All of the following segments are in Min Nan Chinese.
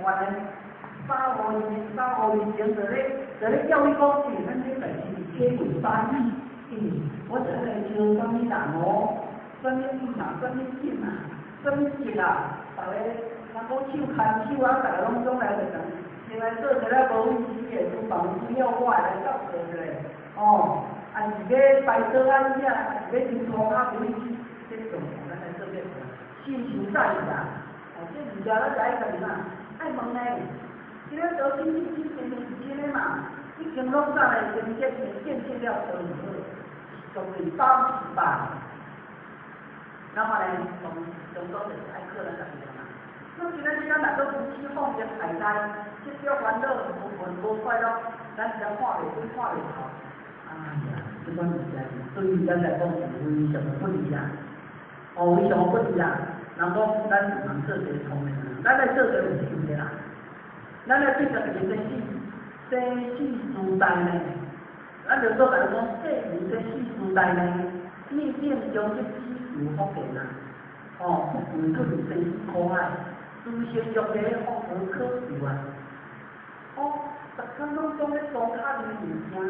原來三五二三五二前就咧叫你講，欸，咱這代誌是體會班，欸，我就來招啥物人哦，啥物人啊，啥物景啊，啥物節啊，逐个人講手牽手啊，逐个攏總來就講，先來做一個無意思的廚房需要我來照顧一下，哦，啊是欲擺桌仔椅啊，啊是欲收塗跤無意思，這種咱來做這個，心情在意啦，哦，這物件咱就愛家己哪，愛問呢，這個做親戚親親是真的嘛，已經攏早來經見見證了都唔好，絕對百分之百。那麼呢，從中國就是愛靠咱家己人嘛。那今仔日咱若閣如此放任大災，得著煩惱，無困無快樂，咱才看袂開，看袂透。哎呀，這款物件對於咱來講是非常的不利啊！哦，非常的不利啊！人講咱毋通做一個聰明人，咱來做一個有智的人。咱來對家己的生死，生死時代呢，咱就做家己講，世人生死時代呢，逆境中去只求福田啊！哦，不管去生死苦海，諸生欲界福何可求啊！哦，逐工攏總咧裝卡裡物件，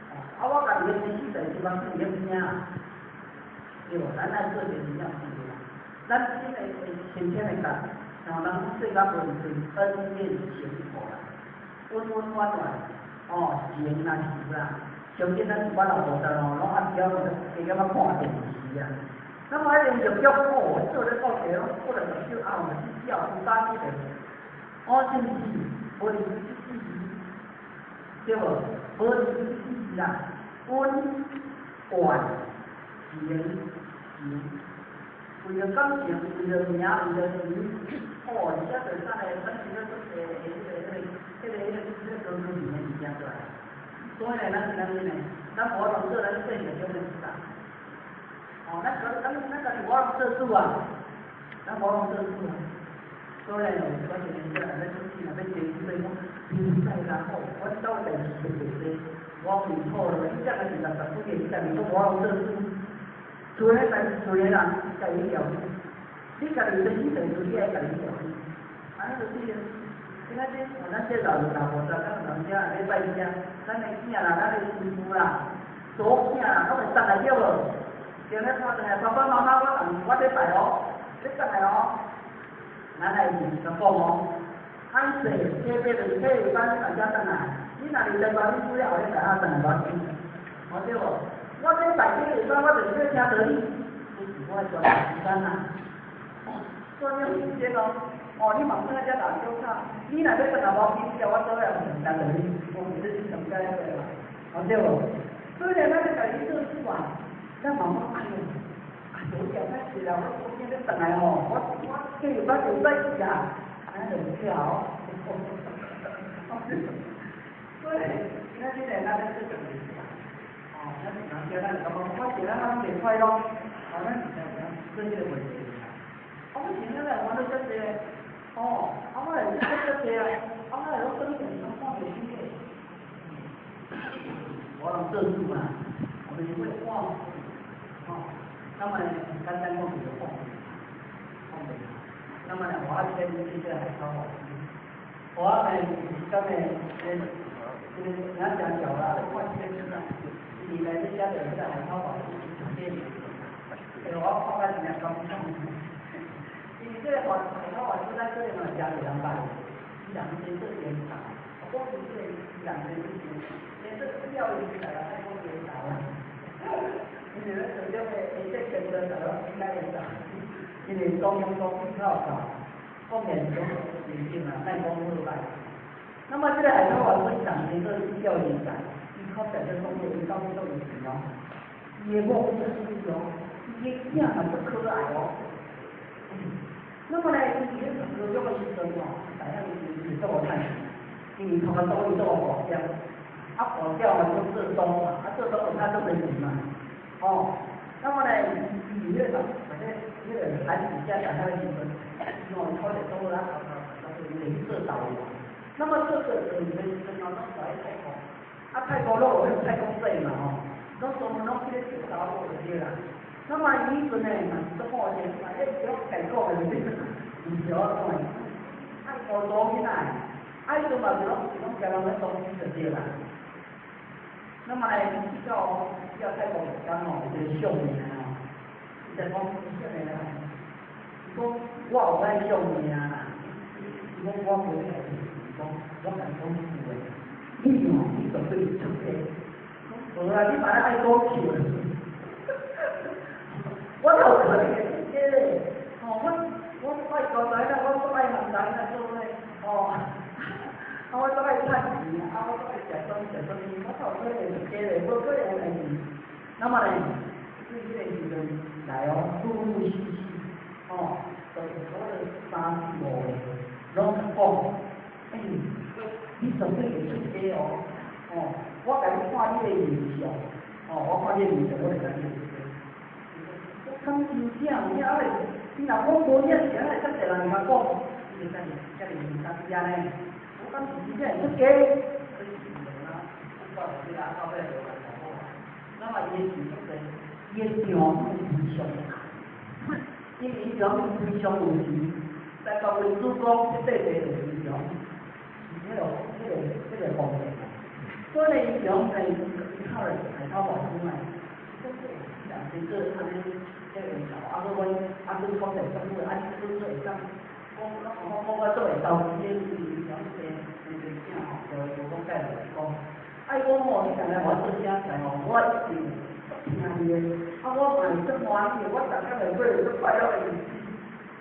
哦，啊，我家己的生死代志，嘛是咧聽，對無？咱愛做一個真正有智的人，咱真的會先天的講，像人講世間無是恩怨情仇啦，恩恩怨怨，哦，情啊仇啦，上緊咱一般老菩薩哦，攏暗枵加減仔看電視啊。那麼迄個入獄哦，做咧國際攏過來就少後嘛，去叫有三日的，哦，是毋是？無離這四字，對無？無離這四字啦，恩怨情仇，為著感情，為著名，為著錢，哦，而且就啥個，反正咧做個迄個高高面的物件出來。所以呢，咱是啥物呢？咱無法度做咱生命中的事啊。哦，咱家己無法度做主啊，咱無法度做主啊。所以呢，我一年這若欲出去，若欲坐所以講，比賽啦吼，我走代誌就袂濟，我袂妥落，你這個是60幾歲，你家己都無法度做主。厝的代厝的人家己料理，你家己生死代誌，你愛家己料理。按呢就對了。今仔日，咱這老老菩薩，咱老人家禮拜天，咱的囝啦，咱的媳婦啦，祖囝啦，攏會轉來對無？今日看轉來，爸爸媽媽，我我咧拜哦，你轉來哦。咱來是甲講哦，歹勢，特別是體育班，你大家轉來，你若佇台灣，你主要後禮拜仔轉來無要緊，哦對無？我這拜體育班，我就是欲聽道理，不是我愛專業時間啊，哦，專業時間哦，哦，你嘛轉來遮老小卡，你若欲轉來無緊，叫我做了唔當道理，我唔是上該個嘛，哦對無？所以咧，咱欲家己做主啊，咱嘛講哎喲，啊，有點歹勢啦，我今日轉來吼，我體育班就使去啊，按呢就唔巧。所以，今仔日咧，咱咧做家己事啊，哦，咱平常時咱就感覺我今仔咱袂快樂，哦，咱是常常做這個問題啊。啊，我前仔來煩惱遮濟，哦，啊，我來做遮濟啊，啊，我來攏轉電視攏看袂清楚。我攏做主啊，我們會放，哦，那麼簡單講就是放，放袂。那麼呢，我先這個海濤法師，我呢是咁的，這個咱講久啦，我這個是你來這家的這個海濤法師是這裡，我看到真正感動。因為這個海濤法師咱這裡嘛真濟人拜，伊人先做研討，我講是這個伊人先做研，先做主要伊是來愛講研討啦。因為咱做這個下這前頭大佬應該研討，因為中央講比較高，講面講認真啊，莫講好歹。那麼這個海濤法師人先做比較研討，伊考在這講的，伊到處都有錢哦。伊的某足媠哦，伊的囝嘛足可愛哦。那麼呢，伊佇咧讀高中的時陣哦，大漢伊是做無趁錢，因為頭家做伊做大業，啊大業嘛攏做東嘛，啊做東有較足濟錢嘛，哦，那麼呢，伊伊迄個反正迄個寒暑假長大的時陣，伊哦考一做啦，考考考，伊就去做導遊。那麼做做做的時陣哦，攏來泰國，啊泰國攏有彼太空稅嘛吼，攏專門攏去咧做導遊就對啦。那麼伊彼陣呢嘛是足好錢，嘛迄種家講的，毋是我講的，愛孤獨起來，啊，伊就嘛是攏共人咧當機就對啦。那麼咧，比較泰國講吼，一個相命吼，伊就講啥物咧？伊講我有愛相命啦，伊講我無愛，伊講我共你講句話，你吼你絕對出家。無啦，你嘛咧愛講笑。我哪有可能會出家咧？吼，我愛交代啦，我足愛問題啦，做咧，吼，啊我足愛趁錢，啊我足愛食啥物食啥物，我哪有可能會出家咧？無可能的代誌。那麼咧，對彼個時陣來哦，陸陸續續，吼，就是所謂三四五個，攏講，欸，你絕對會出家哦，吼，我共你看你的面相，吼，我看你的面相，我就知你會出家。我敢真正有影咧，你若講無影，是安尼，遮濟人共講，伊就遮爾遮爾認真安呢。我敢是真正會出家，所以是啦，我就啦，到尾就來講好。那麼伊的是什麼？伊的丈夫非常好，因為伊丈夫非常有錢，台北為主公，這塊地就是伊丈夫，是彼個方面。所以伊丈夫伊靠咧海濤寶出來，人這個按呢，這個啊，閣阮啊，閣講者什麼啊，你做會當，講講講我做會投資的，伊丈夫生生囝吼，就就講介紹講，啊伊講吼，你將來我做啥事吼，我一定聽你的，啊我嘛是足歡喜，我逐工會過足快樂的日子。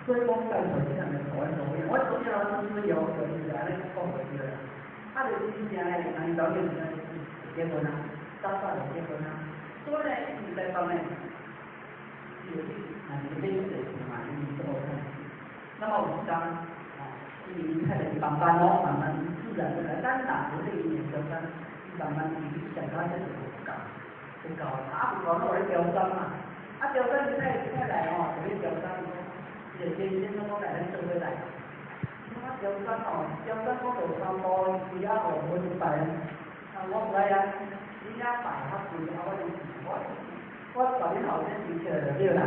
所以講介紹這樣來互阮做，我做啥人自由，就是按呢講就對啦。啊，就真正的，人導演結婚啊，早早就結婚啊。所以呢，伊在講呢，伊就去，啊，是買出來嘛，伊做好。那麼有一天，哦，因為伊太太慢慢哦，慢慢自然的來，咱若無這一年中間，伊慢慢伊去上到這就無夠，無夠，啊無夠，攏有咧調整嘛。啊調整伊太太來吼，就咧調整，伊就先先攏講來咱做伙來。我調整吼，調整講就三步，規仔5分拜，啊我毋知啊，你遐拜較貴，啊我就我帶恁後生先出來就對啦。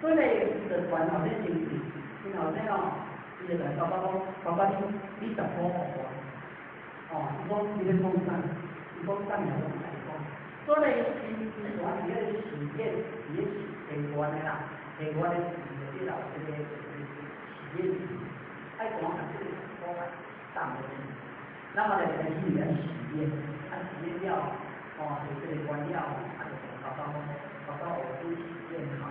所以呢，伊就傳後生先去，因後生哦，伊就來爸爸講，爸爸你你10箍予我，哦，伊講伊咧講啥？伊講啥物我毋知講。所以呢，伊伊就伫咧許願，伫咧許願的啦，許願的時就這個許願，愛講啊，這個10箍送落去，那麼咧開始來許願，啊許願了，哦，就這個願了，啊就同爸爸講，爸爸我都許願好。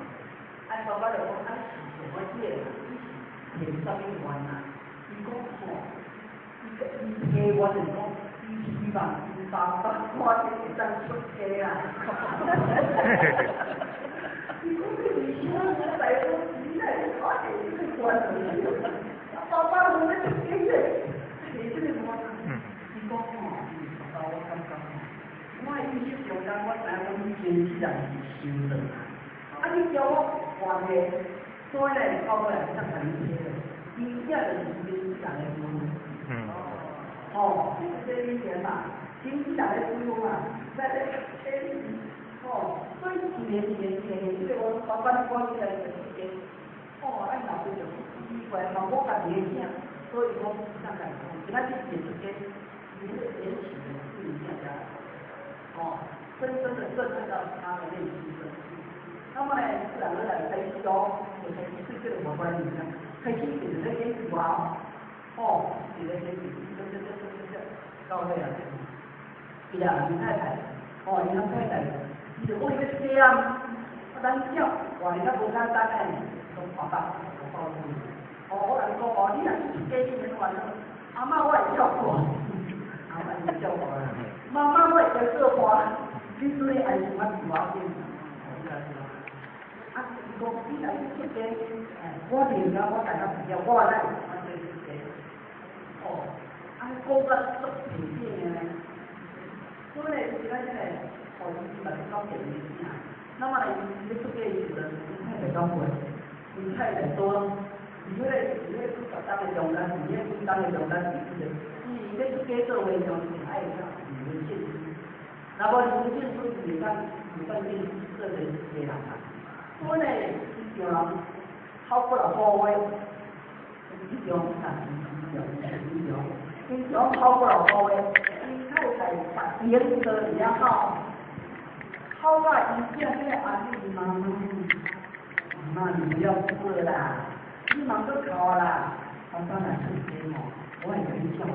啊爸爸就講，啊你是什麼願？你是提啥物願啊？伊講吼，伊伊提願就是講，伊希望伊爸爸看見會當出家啦。伊講你為啥我大哥你來看見這個願？爸爸無欲出家咧，提這個願。伊講吼，爸爸我感覺吼，我的意識中間我知影阮前世人是修道啦。啊！你叫我還的，所以咧到尾來才共你提的，伊這就是經濟人的思維。哦，這個這個嘛，經濟人的思維嘛，在咧提哦，所以自然自然自然，這個我爸爸你講起來就是這個，哦，按老爸就奇怪嘛，我家己的囝，所以講咱來講，今仔日會出家，伊那個言行的是這樣哦，深深的震撼到他的內心深處。那麼呢，自然而然開始哦，就開始對這個無關係啊，開始就是咧演戲啊，哦，就是咧演戲，這這這這這到尾啊，伊啊，伊太太，哦，伊太太，伊就講伊欲出家啊，啊，咱叫，哇，伊較無簡單呢，講爸爸，我報你，哦，我共你講哦，你若出家，你免煩惱，阿嬤我會照顧，阿嬤會照顧啦，媽媽我會做飯，你做你愛什麼就要緊，啊，伊講你若欲出家，我認得我大家朋友，我來我做出家。哦，按呢講甲足平靜的呢。所以呢，今仔日呢，哦，伊嘛是講電的囝。那麼呢，伊欲出家的時陣，伊太太講過，伊太太說，佇彼個幾十冬的中間，佇彼幾冬的中間，伊就伊欲出家做和尚，是愛啥離婚證書。若無離婚證書，伊袂當變做個出家人啊。所以呢，伊丈人超過6個月，伊丈人伊就伊就哭過落雨的，伊太太把眼睛伫遐哭，哭到伊囝這個阿弟媽媽，媽媽你不要哭了啦，你茫閣哭啦，爸爸來出家吼，我會共你照顧，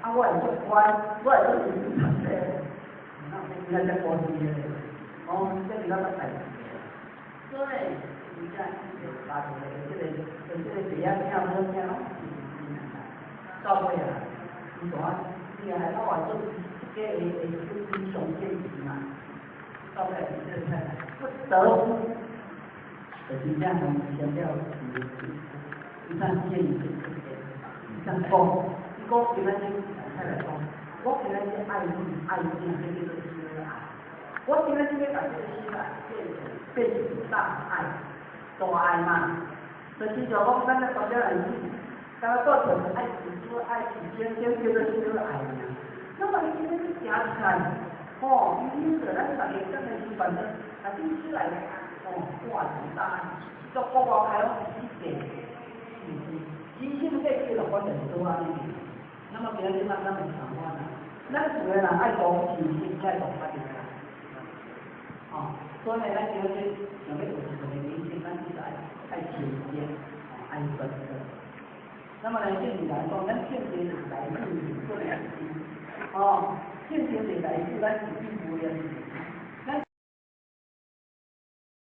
啊我會足乖，我會足認真讀冊，那我這高興的，哦，這是咱捌代誌的，所以真正就家庭的這個弟仔囝母囝攏是到尾啊，伊大伊也係我話做這個會會非常堅持嘛，到尾這個太太不得不，就真正互伊簽了伊才建議伊才講，伊講今仔日太太講，我今仔日愛你愛囝，這叫做小愛。我今仔日欲共這個小愛變成大愛，大愛嘛。就是就講咱咧代表來講，敢若做做愛自私愛自尊，這叫做小愛爾。那麼伊今仔日行出來，吼，伊領導咱逐个咁個示範說，啊，這小愛，吼，化成大愛，做國外開放世界，是毋是？人生計計落反正是倒按呢。那麼今仔日咱咱會共款啊，咱厝的人愛講信息，愛講法律啦。哦，所以咱今仔日想欲學一個靈性，咱至少愛謙謙，哦，愛專注。那麼呢，正義來講，咱正義就是來自做來自，哦，正義就是來自咱自己無量。